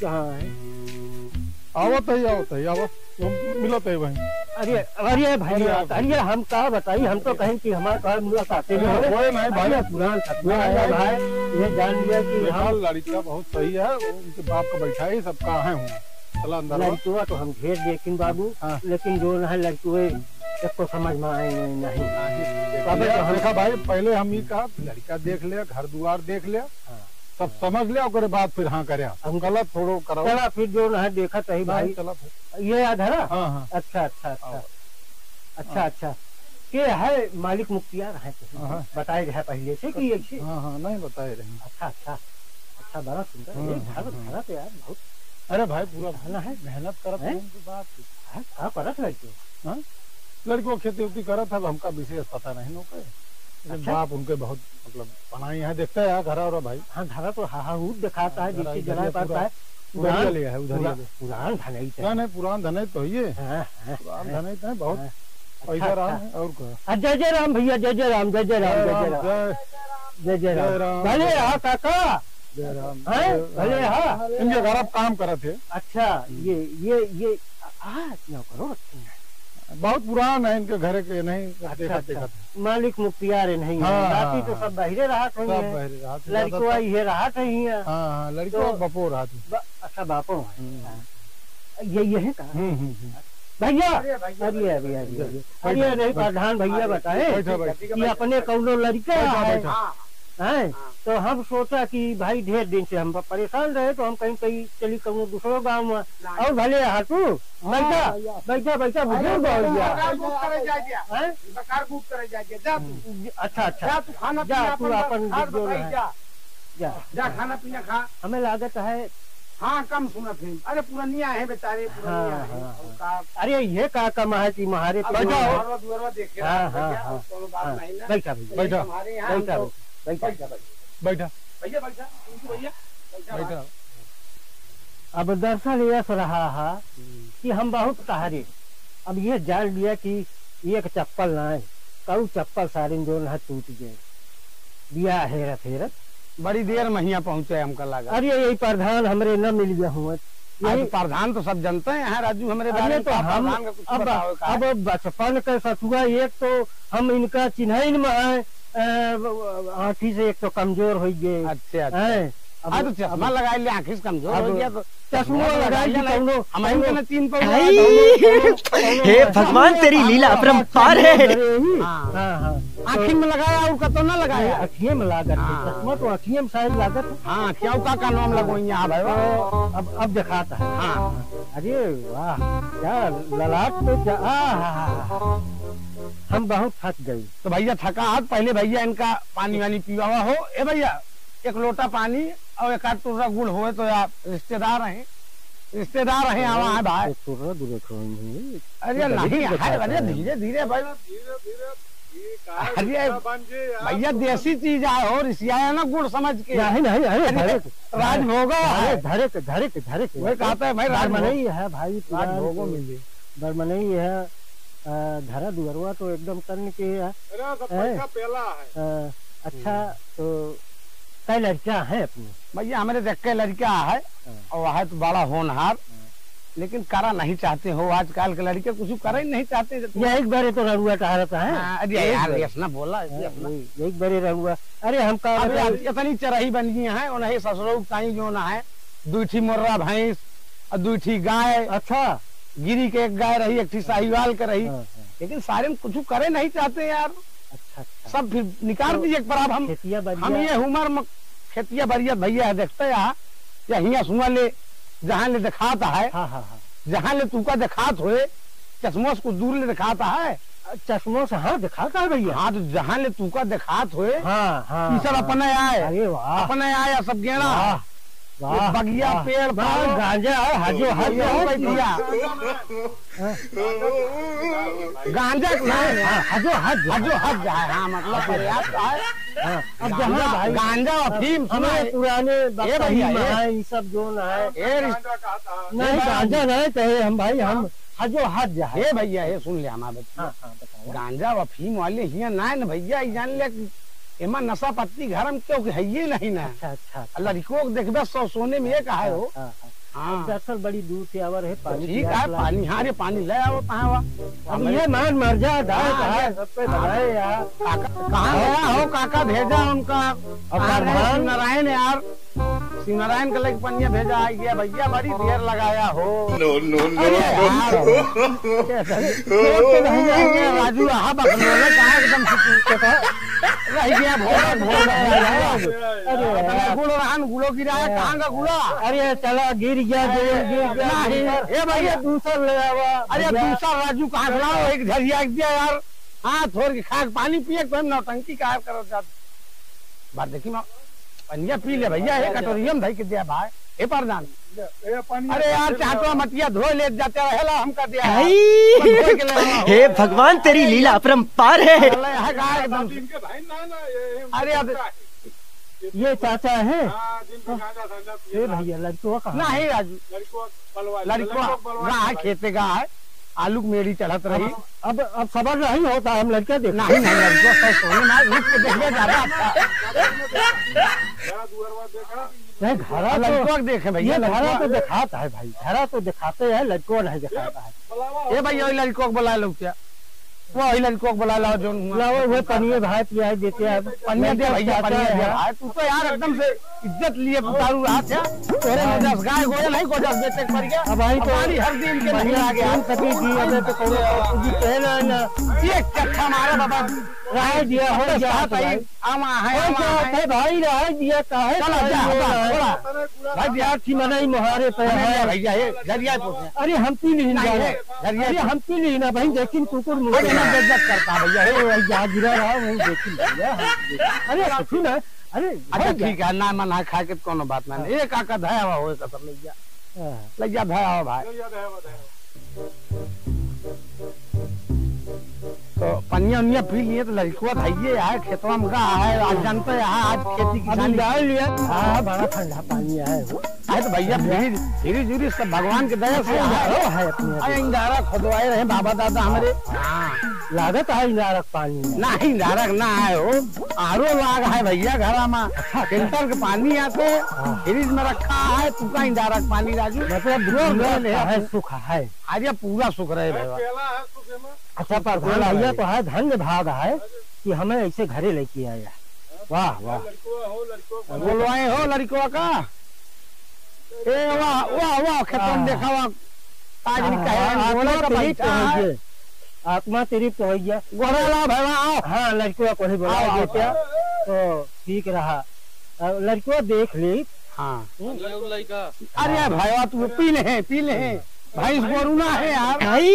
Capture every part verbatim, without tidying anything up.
कहाँ है? आवत है, आवत है, आवत, वो मिलत है वहीं। अरे, अरे भैया, अरे, अरे हम का बताई, हम तो कहें कि हमारे घर मुलाकात है। अरे, कोई नहीं भाई। अरे, पुरान सपना नहीं, है नहीं। भाई, ये जान लिया कि देखा, हम लड़का बहुत सही है, उनके बाप का बैठा है, सब कहाँ है हुआ। चला अंदर हुआ। लड़कुआ तो हम ढेर देखेन बाबू, हाँ। लेकिन जौन है लड़कुए, सबको समझ में आए नहीं। नहीं, तबे देखा, तो हम देखा भाई, पहले हम ही कहा, लड़का देख ले, घर दुआर देख ले, हाँ। सब समझ ले, ओकरे बाद फिर हाँ करे। हम गलत थोड़ो कराओ। चला फिर जौन है देखत ही नहीं, भाई। चला फिर। ये याद है ना? हाँ, हाँ। अच्छा, अच्छा, अच्छा। आओ। अच्छा, हाँ। अच्छा। के है मालिक मुख्तियार है तो हाँ। बताए रहे पहले से कि ऐसे? हाँ, हाँ, नहीं बताए रहे। अच्छा, अच्छा। अच्छा, बड़ा सुंदर। हम्म, ये घर, हम्म, हम्म। घर तो यार बहुत अरे भाई, पूरा है ना, है? मेहनत करत हैं? हैं, उनकी बात। हाँ, का करत है तो? हाँ? लड़को खेती उती करत है, अब हमका विशेष पता नहीं नो के। लेकिन अच्छा। बाप उनके बहुत, मतलब, बनाई है, देखते हैं यार, घरा और भाई। हाँ, घरा तो हा, हा, हूट दिखाता है, हाँ, घरा जिसकी इधर जगह ये पर पूरा है। उधारिया पुरान, लिया है, उधारिया पुरा-, लिया। पुरान धनई तो नहीं, है। नहीं, पुरान धनई तो है ये। हाँ, हाँ, पुरान हाँ। धनई तो है, बहुत हाँ। पैसा अच्छा, रहा अच्छा। है, और का। आ, जय जय राम भैया, जय जय राम, जय जय राम, जय जय राम, राम। जय। जय जय राम। जय राम, भले जय हा राम। काका। जय राम। हैं? जय भले राम। हा। इनके घर अब काम करत है। अच्छा, हम्म। ये, ये, ये, आ, आ, नौकरो रखे हैं। बहुत पुरान है इनके घर के, नहीं अच्छा, देखत, अच्छा। देखत। मालिक मुख्तियार है नहीं है। हाँ, बाकी हाँ, तो हाँ। सब बहिरे रहत हैं सब हैं। बहिरे रहत हैं, लड़कवा ज्यादातर। इहे रहत हैं यहाँ। हाँ, हाँ, लड़कवा तो बपो रहत हैं। ब-, अच्छा, बापो हैं। हम्म। हाँ। ये, ये है का? हम्म, हम्म, हम्म। भैया, अरे भैया, अरे, भैया, अरे, भैया, अरे, भैया। अरे, बैठा, नहीं, बैठा। प्रधान भैया बताए बैठा, बैठा। कि अपने कौनो लड़का बैठा, है। बैठा। हैं? हाँ। तो हम सोचा कि भाई ढेर दिन से हम परेशान रहे, तो हम कहीं, कहीं चली कौनो दूसरो गाँव में। नहीं। और भले हाथू, हाँ, बैठा, भैया। बैठा, बैठा, अरे, बुजुर्ग हो गया। बेकार बूट करे जा दिया। हैं? बेकार बूट करे जा दिया। जा तू। अच्छा, अच्छा। जा तू खाना जा, पीना तू अपन अपन खाद जो बताई है। जा। जा। जा खाना पीना खा। हमें लागत है। हाँ, कम सुनत हैं। अरे, पुरनिया है बेचारे, पुरनिया हाँ, है। हाँ, और हाँ। का अरे, ये का कम है कि म्हारे अब तो बैठा हो। घरवा दुआरवा देखे हाँ, रहा हाँ, भैया, हाँ, और कोनो बात हाँ। नहीं ना। बैठा भैया। बैठा। हमारे यहाँ हम बैठा तो भैया। बैठा। बैठा, बैठा। बैठा। भैया, बैठा। पिंटू भैया, बैठा बैठा। भाई। अब दरअसल यस रहा है हम्म। कि हम बहुत तहरे। अब ये जान लिया कि एक चप्पल ना है, कऊ चप्पल सारिन जौन है टूट गए। बिया हेरत, हेरत। बड़ी देर में हियाँ पहुँचे हमका लगा। अरे, यही प्रधान हमरे न मिल गया हुआ। आज यही प्रधान तो सब जनते हैं, यहाँ राजू हमरे अरे, बारे में तो का हम प्रधान का कुछ अब, बताओ का? अब बचपन के सथुआ एक तो हम इनका चिन्हइन में है, अ, आँखी से एक तो कमजोर हो गए। अच्छा, अच्छा। हैं? अब, हाँ, तो चश्मा अब, लगाए ले, आँखी से कमजोर अब हो गया तो चश्मा चश्मा लगाए लगाए ले, ले, कौनो, हमही कौनो, के न चीन पाउला, आई। कौनो, कौनो, कौनो हे महीना भगवान, तेरी लीला अपरंपार है। अरे, ही। हाँ। हाँ, हाँ। आँखी में लगाया और कतो ना लगाया। नहीं, आँखिए में लागत है। हाँ। चश्मा तो आँखिए में शायद लागत है। हाँ, क्यों का, का नाम लगो यहाँ, भाई? तो अब, अब दिखाता है। हाँ। अरे वाह, क्या ललाट पे क्या, आ, हा, हा, हा। हम बहुत थक गए। तो भैया थका हाथ, पहले भैया इनका पानी वानी पिवावा हो। ए भैया, एक लोटा पानी और एक आध टुर्रा गुड़ होए तो यार, रिश्तेदार हैं, रिश्तेदार हैं, आवा है भाई। एक टुर्रा दो रखा है। अरे गरीब नहीं है, दिखाता अरे है। धीरे धीरे भाई। धीरे धीरे, ये का अरे गुस्सा बन जे यार, भैया, तुम देसी चीज आए हो, रिसियाया ना गुड़ समझ के। नहीं, नहीं, अरे अरे धरे के, राजभोग धरे, है। धरे के, धरे के, धरे के। वही कहता है भाई, राजभोग। बरमनई है भाई, पुरान राजभोगो के। मिल जे। बरमनई है, अ, घरा दुआरवा तो एकदम तन के है। अरे, सब हैं? पैसा पेला है। अ, अच्छा, हम्म। तो कै लड़का है अपने? भैया, हमरे तो एक्के लड़का है, हाँ। और है तो बड़ा होनहार, हाँ। लेकिन करा नहीं चाहते हो, आजकल के लड़के कुछ करा ही नहीं चाहते। यही एक बारे तो रड़ुआ टहरत है। हाँ, अरे यही एक यार, बारे। ऐसा ना बोला, ऐसे हाँ, अपना। वही, यही एक बारे रड़ुआ। अरे, हम का अब बताई? यार, इतनी चरही बन गई है, उन्हें ससुरो काई जो ना है, दुई ठी मुर्रा भैंस और दुई ठी गाय। अच्छा। गिरी के एक गाय रही, एक ठी साहिवाल के रही, हाँ, हाँ। लेकिन सारे में कुछ करे नहीं चाहते यार। अच्छा, अच्छा। सब फिर निकाल तो दीजिए एक बार। अब हम, खेतिया बरिया हम ये उमर में खेतिया बरिया भैया है, देखते हैं, या हियाँ सुआ ले, जहाँ ले दिखात है, हाँ, हाँ, हाँ। जहाँ ले तूका दिखात होए, चश्मों से कुछ दूर ले दिखात है। चश्मों से, हाँ, दिखात है भैया। हाँ, तो जहाँ ले तूका दिखात होए, हाँ, हाँ, ई सब हाँ। अपने आए, अरे वाह। अपने आए, सब गेड़ा। वाह। ये वाह, बगिया, वाह। पेड़, बड़ा पालो। गांजा है, हजो हज ये है। भाई भैया। हाँ। गांजा के नाम है। हाँ, हजो हज। हजो हज है, हाँ, मतलब, हाँ। पर्याप्त है। हाँ, अब जहाँ गांजा, भाई, गांजा, अब अफीम, सुना हमारे है? पुराने ए भैया, बकरीम ए। है, ई सब जो ना है। ए रिस- नहीं, ए गांजा नहीं कहे हम भाई, हम हजो हज है। ए भैया, ए सुन ले हमारे बतिया। हाँ, हाँ, बताओ। गांजा अफीम वाले हियाँ ना है ना भैया, ई जान ले कि एमा नशा पत्ती घर में क्यों कि है ही नहीं ना। अच्छा, अच्छा, अच्छा। लड़कों को देखबे सौ सोने में एक है हो। हाँ, हाँ। हाँ। दरअसल बड़ी दूर से आवर है, तो पानी ठीक पियास है, लाग पानी, हाँ रे, पानी ले आओ, कहाँ हुआ? अब ये मान मर जा, दाई, हाँ, कहाँ ये सब पे हाँ। बनाए यार। काका, कहाँ गया हो काका? भेजा उनका। अब कहाँ गए प्रधान? शिव नारायण यार, शिव नारायण के लगे पनिया भेजा, आ गया भैया, बड़ी देर लगाया हो। No, no, no, अरे no। यार, तो भैया, ये राजू, हाँ, बकलोले, कहाँ एकदम से तू रह गया, भोला, भोला, भोला। अरे अरे यार। गुड़ रहन, गुड़ो गिरा है, कहाँ का गुड़ा? अरे चला, गिर गया, अरे, गिर गया। नहीं, ए भैया। अरे दूसर ले आवा, अरे भैया। दूसर राजू कहाँ से लाओ, एक झरिया एक दिया यार। हाँ, थोड़ के खा के पानी पिए, कोई नौटंकी काहे करत जात। बात देखी माँ, पनिया पी ले भैया, हे कटोरिया में धई के दिया भाई, हे प्रधान। ए, ए, पानी अरे यार, चाहतो मटिया धो ले जाते रहेला, हमका दिया। आई। अपन धो के ले आवा हो। हे भगवान, तेरी लीला अपरंपार है। अरे, यहाँ का एकदम। इनके भाई ना, ना, ये, ये अरे, अब ये चाचा है? हाँ, जिनका गांजा संजा पिए ए ला। भैया, लड़कवा कहाँ है? नहीं राजू। लड़कवा बलवा, लड़कवा लड़कवा बलवा गा है, भाई। खेते गा है, आलू के मेड़ी चढ़त रही। अब, अब, अब सबर नहीं होता है, हम लड़का देख नहीं, नहीं, लड़कवा सब सोने ना, रुक के देखिए, ज्यादा अच्छा। बड़ा दुअरवा देखा। नहीं, घरा अब तो, लड़कवा के देखे भैया, ये घरा लड़कवा। तो दिखाता है भाई, घरा तो दिखाते हैं, लड़कवा नहीं दिखाता है। बलावा ए भैया, वही लड़कवा को बुला लो क्या? वही लड़कवा को बुला लाओ, जोन हुआ। लाओ, वो पनिये भाई पियाई देते हैं। पनिया दे भैया, पनिया दे भाई। तू तो यार एकदम से इज्जत लिए दारू रहा था। तोरे में दस गाय गोयल है, गोजस बेचे के पड़ गया। अब भाई तो हमारी हर दिन के भैया, नहीं आ गया। कौन सती जी, अबे तो कौन सती जी कहे ना, ना। एक चट्ठा मारा बाबा। राय दिया, हो अबे गया साथ तो आई, भाई। आमा है, हो आमा गया है। है भाई, राय दिया, काहे चला, काहे जा, बोल बा, रहा है? थोड़ा। भाई, बिहार की मनई मोहारे पे अरे है। भैया, ये दरिया पे है। अरे हम पी ली ना, नहीं, ये दरिया अरे पे। हम पी ली ना भाई, लेकिन कुकुर मुझे अरे ना। मैं बेइज्जत करता भैया, हे भैया, गिरा रहा, वहीं देखी भैया, हम देखी। अरे सुन ना, अरे अच्छा, भाई ठीक है, ना मन है खाए के तो कोनो बात ना। हाँ। एक आका धया हुआ होए कसम ले जा। हाँ। ले जा धया हुआ भाई। तो पनिया उनिया पी लिए तो लड़कवा धइये है, खेतवा में गा है, आज जानते हैं, आज खेती अभी किसानी। डाल लिया। हाँ, बड़ा ठंडा पानी है वो। अरे तो भैया, भैया। फ्रिज, फ्रिज उरिज सब भगवान के दया से हाँ, है। वो है अपने अरे, अभी। इंदारा खुदवाए रहे बाबा दादा हमारे। हाँ। लागत है इंदारा के पानी है। ना, इंदारा के ना है हो, आरो लाग है भैया घरा में। अच्छा, अच्छा। फिल्टर के पानी आते, हाँ। फ्रिज में रखा है, तू का इंदारा के पानी राजू? मतलब, पूरा जीवन ले है, है, सुख है। अरे, पूरा सुख रहे भैया। केला है सुख में। अच्छा, प्रधान भैया तो है, धन्य भाग है कि हमें ऐसे घरे लेके आया। वाह, वाह। लड़कवा हो, लड़कवा का बोलवाए हो लड़कवा का। ए, वाह, वाह, वाह, खेतन हाँ। देखा, वाह। आज नहीं कहे, हाँ, बोले आत्मा तो तृप्त बैठा हो है। गए। आत्मा तृप्त हो गया। गोरा ला भैया, आओ। हाँ, लड़कवा को ही बोला आओ, आओ, गया क्या? आओ। तो ठीक रहा। अब लड़कवा देख ली। हाँ। हम्म। अरे भैया, तू पी ले, पी ले। भैंस गोरू ना है यार। आई,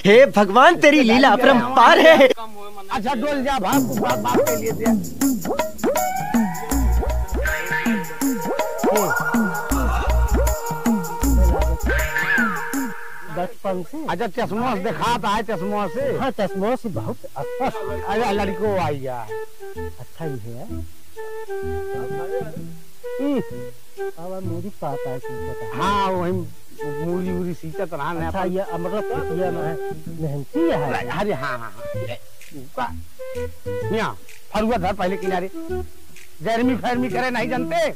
हे भगवान, तेरी लीला अपरंपार है। अच्छा, डोल जा, भाग, तू बात, बात के लिए दे। बचपन से। अच्छा, चश्मोश दिखात है, चश्मोश से। हाँ, चश्मोश से बहुत स्पष्ट। अरे, लड़को आई है। अच्छा ही है। हम्म। अब मूड़ी पाता है, तुमको पता है। हाँ, वही मूड़ी, मूड़ी सींचत रहा है अच्छा, अपन। ये, मतलब, खेतिया में है, मेहनती है। अरे, हाँ, हाँ, हाँ। ए, का? यहाँ, फरुआ धर पहले किनारे। गर्मी फैर्मी करे नहीं जानते।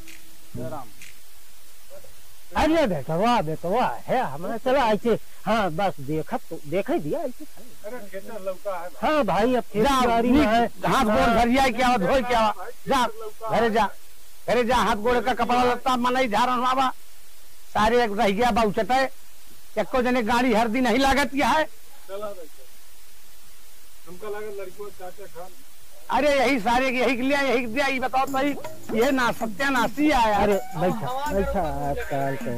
अरे बेटवा, बेटवा, है हमारा, चला ऐसे, हाँ, बस देखत तो, देखे दिया ऐसे। अरे खेत लौका है भाई। हाँ भाई, अब खेती जा, बाड़ी में नीक है। हाथ गोड़ हाँ। धरिया के आवा, धोई के आवा। जा, घरे जा, घरे जा, हाथ गोड़ का कपड़ा लत्ता मनई झारन बाबा। सारे एक रह गया बाऊ चटे, एको जने गाड़ी हर दिन नहीं लागत यह है। चला भाई, चला। हमका लगा लड़कियों चाचा खान। अरे यही सारे के यही के लिया, यही के दिया, ये बताओ तो ही, ये ना सत्यानाशी आया। अरे बैठा, बैठा आजकल के।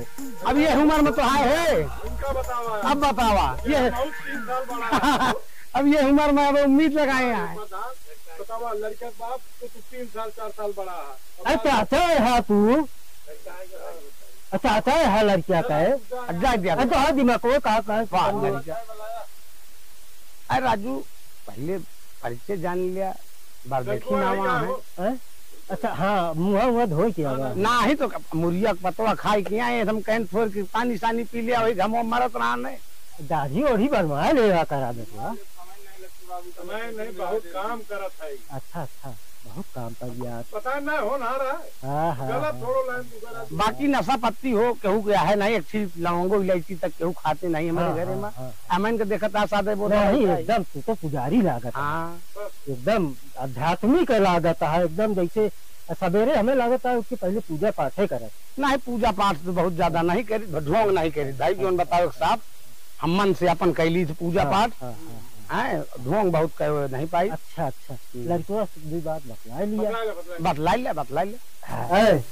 अब ये उम्र में तो आए है। इनका बतावा। अब बतावा, ये बहुत तीन साल बड़ा है। अब ये उम्र में अब उम्मीद लगाए हैं। बतावा, लड़का बाप तो तू तीन साल, चार साल बड़ा है। अच्छा, अच्छा है तू। अच्छा, अच्छा है लड़किया का है। जा दिया। अच्छा, हाँ, दिमाग को का, का, वाह, का लड़किया। अरे राजू, पहले परिचय जान लिया, बार देखी ना वहाँ है। हैं? अच्छा, हाँ, मुँह, मुँह धोए के आवा। ना ही तो मुरिया के पतवा खाए के आए, हम कहें थोड़ के पानी सानी पी लिया, वही घमो मरत रहा नहीं। दाढ़ी ओढ़ी बनवा लेवा करा बेटवा। समय नहीं, बहुत काम करत है। अच्छा, अच्छा। बहुत काम पर यार। पता ना हो ना रहा है। हाँ, हाँ, गलत हाँ। थोड़ो लाइन तू करा। बाकी नशा पत्ती हो, केहू के है नहीं, एक चीज लौंगो इलायची तक केहू खाते नहीं हमारे हाँ, घरे हाँ, में। हाँ। अमन के देखत आ सादे बोल नहीं, रहा है। एकदम तू तो पुजारी लागत है। हाँ। एकदम आध्यात्मिक लागत है, एकदम जैसे सवेरे हमें लागत है उसके पहले पूजा पाठे करत। नहीं, पूजा पाठ तो बहुत ज्यादा नहीं करी, ढोंग नहीं करी भाई, जोन बताओ एक साहब, हम मन से अपन कैली थी पूजा हाँ, पाठ। हाँ, हाँ, हाँ। हैं, ढोंग बहुत कहे नहीं पाई। अच्छा, अच्छा। हम्म। लड़कवा से भी बात बतला लिया। बतला ले, बतला ले। बतला ले, बतला ले। हाँ। ए,